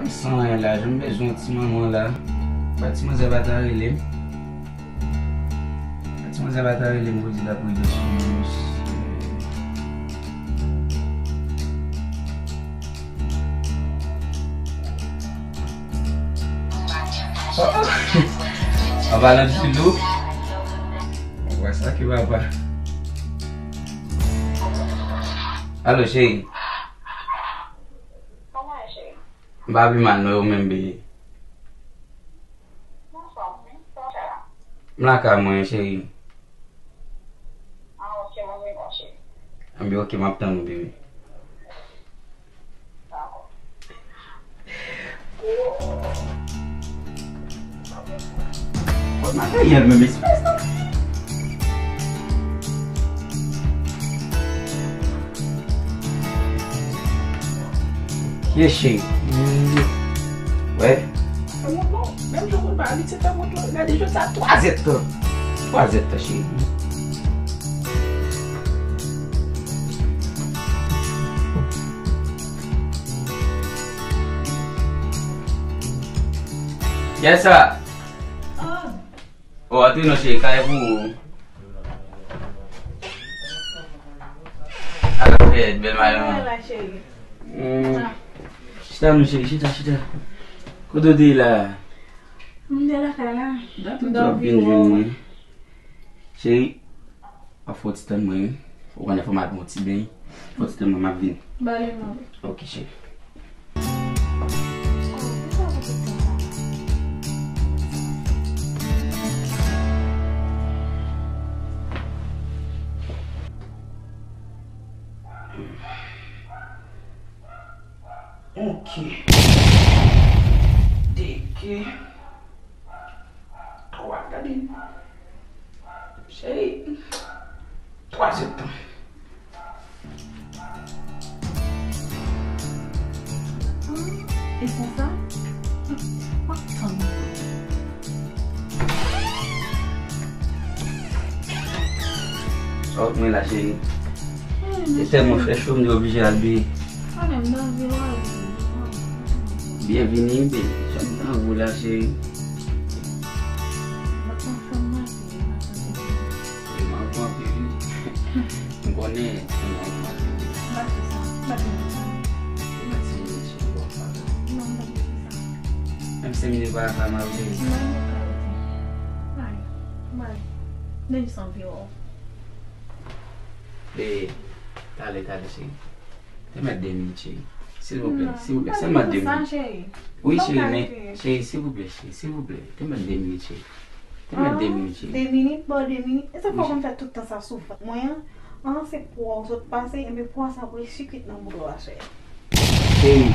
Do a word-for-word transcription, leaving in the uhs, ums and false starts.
San anyen la, jan m bezwen ti manman la. Pa ti manzè pa ta rele m. Pa ti manzè pa ta rele m pou di l ap rive sou mwen. Oh, oh. An palan di lou. Ou wè sa ki papa. Alo, cheri. M pa pi mal non, ou menm, bebe? M lakay mwen, cheri. Anben, ok, m ap tann ou, bebe. Kot materyèl menm, espès la? Yes, cheri. Wè. Menm jan moun pa abitye fè mont lan, gade jodi a, twa zèdtan. Twa zèdtan, cheri. Kiyès sa? Oh, antre non, cheri, kay pou ou. Ala fèt, bèl madanm. Mwen la, cheri. Hmm. Chita non, cheri, chita, chita. Kote w te ye la? M te lakay la. Dapre m t ap vin jwenn mwen. Cheri, w ap fè yon ti tann mwen, wi. Ou konnen fò m al pran yon ti beny. Fè yon ti tann mwen, m ap vini. Bale non. Ok, cheri. Ok. Dege. Twa, gade. Cheri. Twa zèdtan. E konsa, m ap tann. Sa w ap mwen la, cheri? E tèlman fè cho, m te oblije al beye. Byenvini, bebe. Jan m tann ou la, cheri. E manke w anpil, wi. M konnen, m manke w anpil, wi. M pa di sa. M pa di sa. M pa di sa. Non, m pa di sa. Menm senk minit pa ka, m ap vini. Non, m pa ka rete. Bay. Bay. Denis anvi wè w. E, talè, talè, cheri. Te mèt de minit, cheri. Silvouplè, silvouplè, sèlman de minit. Wi, cheri, men, cheri, silvouplè, cheri, silvouplè. Te mèt de minit, cheri. Te mèt de minit, cheri. De minit, bon, de minit. E sa fò konn fè tout tan sa sou vant mwen an? An, se pou w sot pase, enben pou w sa pou l sikit nan boudon a, cheri. Cheri,